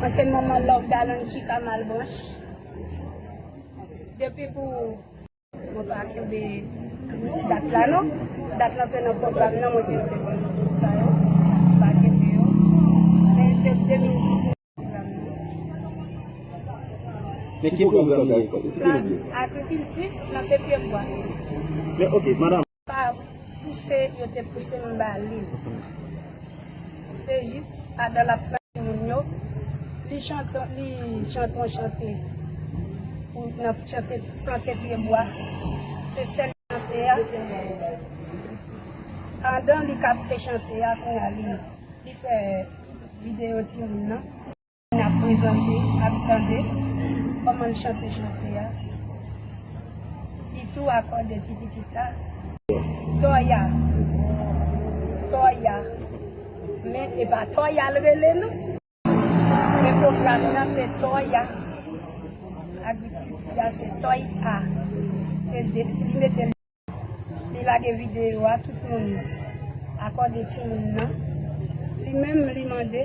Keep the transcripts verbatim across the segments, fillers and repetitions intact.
Mwen se manman Love Dalon Chika Malbranch. Depi pou Mwen pa kenbe dat la non. Dat lan te nan pwogram nan, mwen te te konn tout sa yo. Mwen pa kenbe yo. Men se de mil diznèf pwogram nan. Men ki pwogram li ye? Esplike nou byen. Agrikilti, plante pye bwa. Men ok, madanm. Pa pouse, yo te pouse m ba li. Se jis adan l ap pran timoun yo, li chante, li chante yon chante pou nan chante plante pye bwa. Se sèl chante a. Pandan li kapte chante a, kounye a li, li fè videyo timoun nan. N ap prezante, ap tande kòman l chante chante a. Li tou akòde ti pitit la. Tòya. Tòya. Men e pa Tòya l rele non. Men pwogram nan se Tòya. Agrikilti a se Tòy A. Se de, si li mete Li lage videyo a, tout moun akòde timoun nan. Li menm, li mande,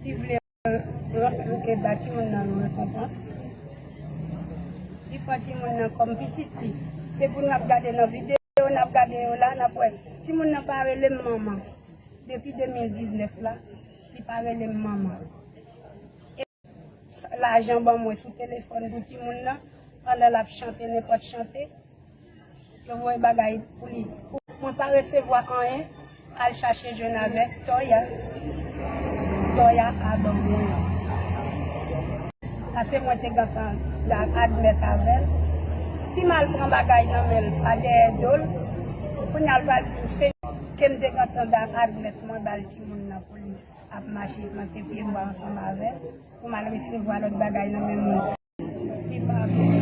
li vle rank, rank ba timoun nan yon rekonpans. Li pran timoun nan kòm pitit li. Se pou n ap gade nan videyo, n ap gade yo la, n ap wè. Timoun nan pa rele m manman. Depi de mil diznèf la, li pa rele m manman. Lajan ban mwen sou telefòn pou timoun nan, pandan l ap chante nenpòt chante, yo voye bagay pou li. Mwen pa resevwa anyen, al chache jwenn avèk Tòya. Tòya a ban mwen. Paske mwen te gentan admèt avè l. Si m al pran bagay nan men l, pa dèyè do l, kounye a l pral di m se ke m te gentan admèt mwen ba l timoun nan pou li ap mache plante pye bwa ansanm avè l. Pou m al resevwa lòt bagay nan men moun. Li pa bon.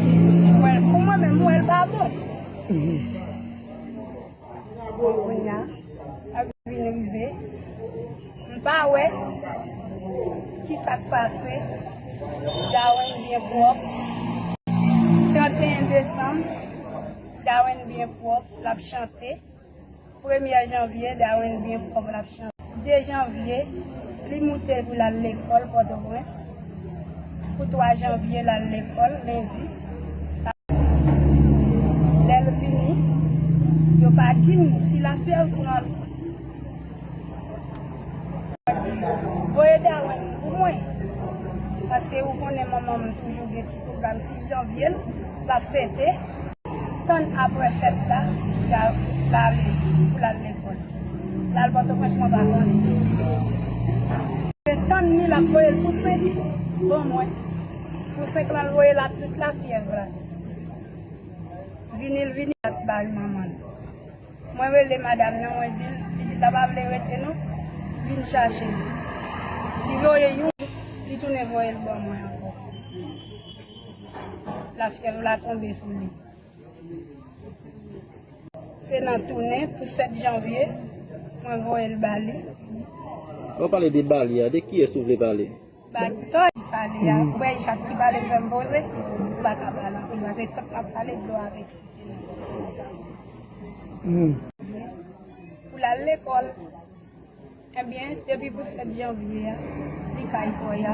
Mwen, pou mwen menm, mwen, l pa bon. Bon, kounye a, sa k vin rive, m pa wè ki sa k pase. Darwin byen pwòp. Trannteyen desanm, Darwin byen pwòp, l ap chante. Premyè janvye, Darwin byen pwòp, l ap chante. De janvye, li moute pou l al lekòl Pòtoprens. Pou twa janvye, l al lekòl, lendi. Lè l vini, yo pa di m si lafyèv pran l. Voye Darwin pou mwen. Paske ou konnen manman m toujou gen ti pwogram sis janvye l ap fete. Tann apre fèt la, l al, l al lekòl. L al Pòtoprens, mwen pa konnen. Se tann li, l ap voye l pou senk. Bon, mwen. Pou senk lan, l voye l ak tout lafyèv la. Vini, l vini, l ap bay manman l. Mwen rele madanm nan, mwen di l, pitit la pa vle rete non, vin chache l. Li voye youn, li tounen voye l ban mwen ankò. Lafyèv la tonbe sou li. Se nan tounen pou sèt janvye, mwen voye l ba li. Lè w pale de ba li a, de kiyès ou vle pale? Ba Tòy pale a. Ou wè, chak ti pale fè m poze, ou pa ka pale anpil, paske tank m ap pale, dlo ap eksite m. Pou l al lekòl. Ebyen, depi pou sèt janvye a, li kay Tòya.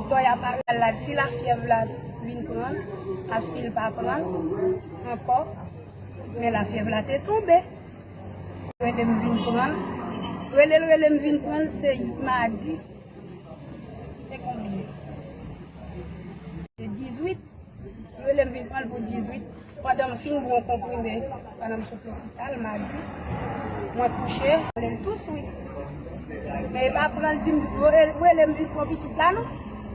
Tòya pa la, si lafyèv la vin pran l, a si l pa pran l ankò, men lafyèv la te tonbe. Rele m vin pran l. Rele l, rele m vin pran l, se madi. Se konbyen? Se dizuit. Yo rele m vin pran l pou dizuit. Pandan m fin pran konprime, pandan m sot lopital madi, mwen kouche, rele l touswit. Men e pa pran l di m, yo re-, rele m vin pran pitit la non.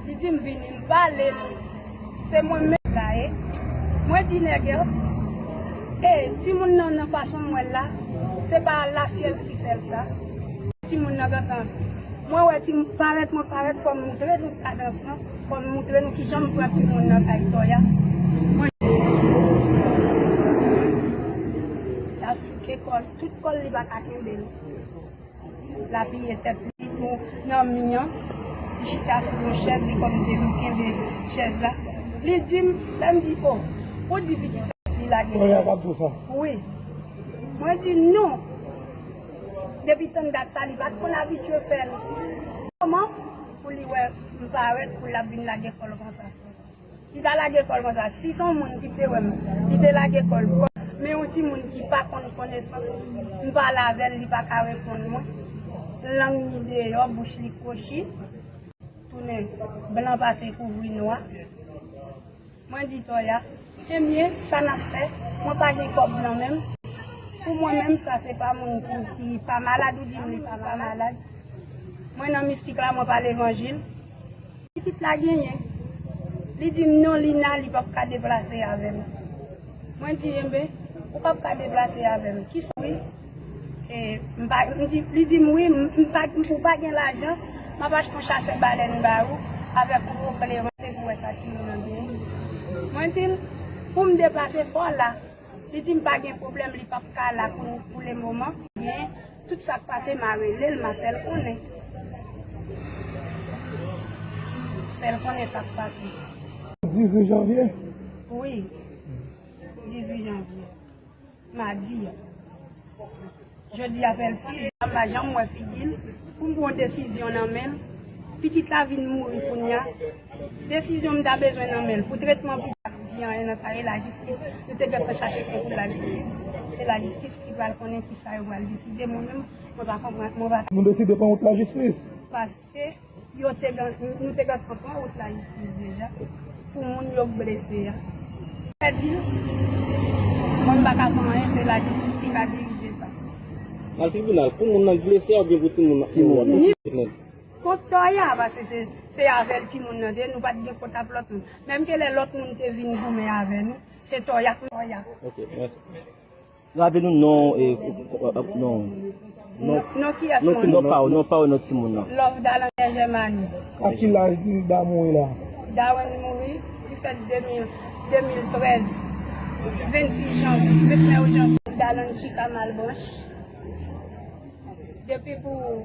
Li di m vini, m pale l. Se mwen menm la ye. Mwen di Nègès, e timoun nan nan fason m wè l la, se pa lafyèv ki fè l sa. Timoun nan gentan. Mwen wè ti parèt, mwen parèt, fò m moutre nou kadans lan, fò m moutre nou kijan m pran timoun nan kay Tòya. Mwen. L ap souke kò l, tout kò l li pa ka kenbe l. L apiye tèt li sou nan mi an, li chita sou yon chèz, li kòm te vin kenbe chèz la. Li di m, lè m di, o, ou di pitit la, li lage. Tòya k ap di w sa? Wi. Mwen di non. Depi tann dat sa, li pa t konn abitye fè l. Kòman pou li wè m parèt pou l ap vin lage kò l konsa? Li ta lage kò l konsa. Si se yon moun ki te wè m, li te lage kò l. Men yon timoun ki pa konn konesans, m pale avè l, li pa ka reponn mwen. Lang li deyò, bouch li kwochi, tounen blan pase kouvri nwa. Mwen di Toya, ebyen, sa n ap fè, mwen pa gen kòb nan men m. Pou mwen menm, sa se pa moun ki, ki pa malad, ou di m li pa malad. Mwen nan mistik la, mwen pa levanjil. Pitit la genyen. Li di m non, Lina, li p ap ka deplase avè m. Mwen di, enben, ou p ap ka deplase avè m. Kisa? Wi. E, m pa, m di, li di m, wi, m, m pa, ou pa gen lajan, m ap achte yon chasè balèn ba ou, avèk yon gwo kle, se pou wè sa timoun nan gen. Mwen di l, pou m deplase, fò w la. Li di m pa gen pwoblèm, li p ap ka la pou, pou le moman. Gen tout sa k pase, m a rele l, m a fè l konnen. Fè l konnen sa k pase. Dizuit janvye? Wi. Dizuit janvye. Madi a. Jodi a fè l sis zan, m pa janm wè figi l. Pou m pran desizyon nan men l. Pitit la vin mouri kounye a. Desizyon m ta bezwen nan men l. Pou tretman pitit la, di anyen nan sa, e lajistis. Nou te gentan chache konkou lajistis. Se lajistis ki pral konnen kisa yo pral deside. Mwen menm, mwen pa konprann, mwen pa. Nou deside pran wout lajistis. Paske Yo te gen, nou te gentan pran wout lajistis deja pou moun yo k blese a. Pèdi l, mwen m pa ka fè anyen, se lajistis ki ka dirije sa. Nan tribinal, pou moun nan k blese a oubyen pou timoun nan ki mouri? Ni kont Toya, paske se, se avè l timoun nan te ye, nou pa t gen kont ap lòt moun. Menm ke lè lòt moun te vin goumen avè nou, se Toya k Toya. Ok, mèsi. Raple nou non, e, non. Non, non, kiyès non, non pa w, non pa w, non timoun nan. Love Dalan Germany. A ki laj Lida mouri la? Darren mouri, li fèt de mil, de mil trèz, vennsis janvye, vennèf janvye. Dalan chita Malbranch. Depi pou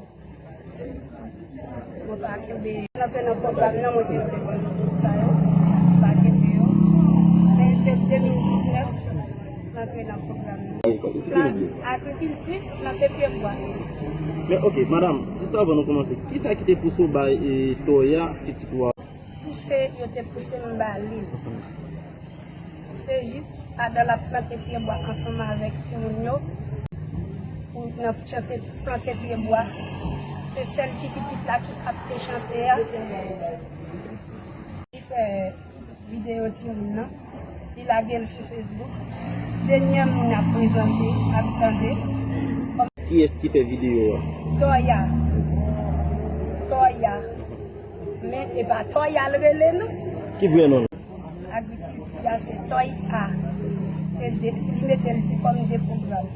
Mwen pa kenbe. Rantre nan pwogram nan, mwen te vle konn tout sa yo. Mwen pa kenbe yo. Men se de mil diznèf, mwen rantre nan pwogram nan. Plan agrikilti, plante pye bwa. Men, ok, madanm, jis avan nou kòmanse, kisa ki te pouse w bay, e, Toya pitit ou a? Pouse, yo te pouse m ba li l. Se jis adan l ap plante pye bwa ansanm avèk timoun yo, pou nan chante, plante pye bwa. Se sèl ti pitit la ki kapte chante a. Li fè videyo timoun nan, li lage l sou Facebook. Denyè moun ap prezante, ap tande. Kiyès ki fè videyo a? Toya. Toya. Men e pa Toya l rele non. Ki vrè non l? Agrikilti a se Toy A. Se de, se li mete l kòm de pwogram.